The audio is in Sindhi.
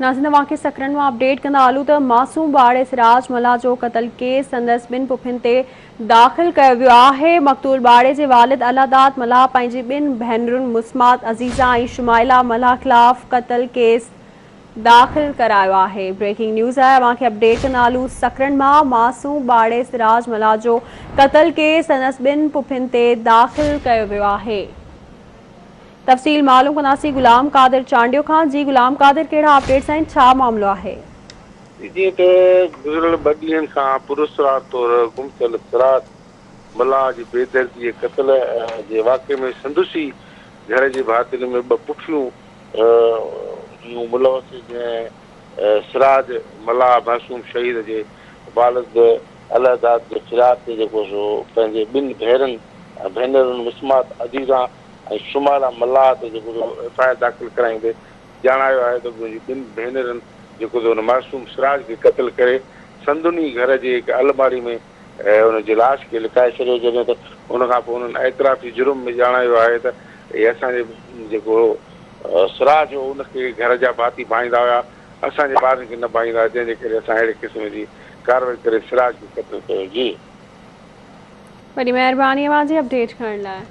ناظرين اوهان کي سکرن مان اپڊيٽ ڪندا هلون ته معصوم ٻارڙي سراج ملاح جو قتل ڪيس سندس ٻن پڦين تي داخل ڪيو ويو آهي مقتول ٻارڙي جي والد الله داد ملاح پنهنجي ٻن ڀينرن مسمات عزيزه ۽ شمائله ملاح خلاف قتل ڪيس داخل ڪرايو آهي بريڪنگ نيوز آهي اوهان کي اپڊيٽ ڪندا هلون سکرن مان معصوم ٻارڙي سراج ملاح جو قتل ڪيس سندس ٻن پڦين تي داخل ڪيو ويو آهي. تفصيل معلوم ڪنداسين غلام قادر چانڊيو کان جي غلام قادر ڪهڙا اپڊيٽس آهن ڇا معاملو آهي. جيئن ته گذريل ٻه ڏينهن کان پراسرار طور گم ٿيل سراج ملاح جي بيدردي جي قتل جي واقعي ۾ سندس ئي گهر جي ڀاتين ۾ ٻه پڦيون هيون ملوث جنهن سراج ملاح معصوم شهيد جي والد الله داد جي فرياد تي جيڪو سو پنهنجي ٻن ڀيرن ڀينرن مسمات عزيزا ۽ شمالا ملاح تي جيڪو سو ايف I R داخل ڪرائيندي ڄاڻايو آهي ته منهنجي ٻن ڀينرن جيڪو سو ان معصوم سراج کي قتل ڪري سندن ئي گهر جي هڪ الماڙي ۾ ان جي لاش کي لڪائي ڇڏيو جڏهن ته ان کان پوء انهن اعترافي جرم ۾ ڄاڻايو آهي ته هي اسان جي جيڪو سراج هو ان کي گهر جا ڀاتي ڀائيندا هيا اسان جي ٻارن کي نه ڀائيندا هيا جنهن جي ڪري اسان اهڙي قسم جي ڪارروائي ڪري سراج کي قتل ڪيو جي. وڏي مهرباني اوهان جي اپڊيٽ ڪرڻ لاء.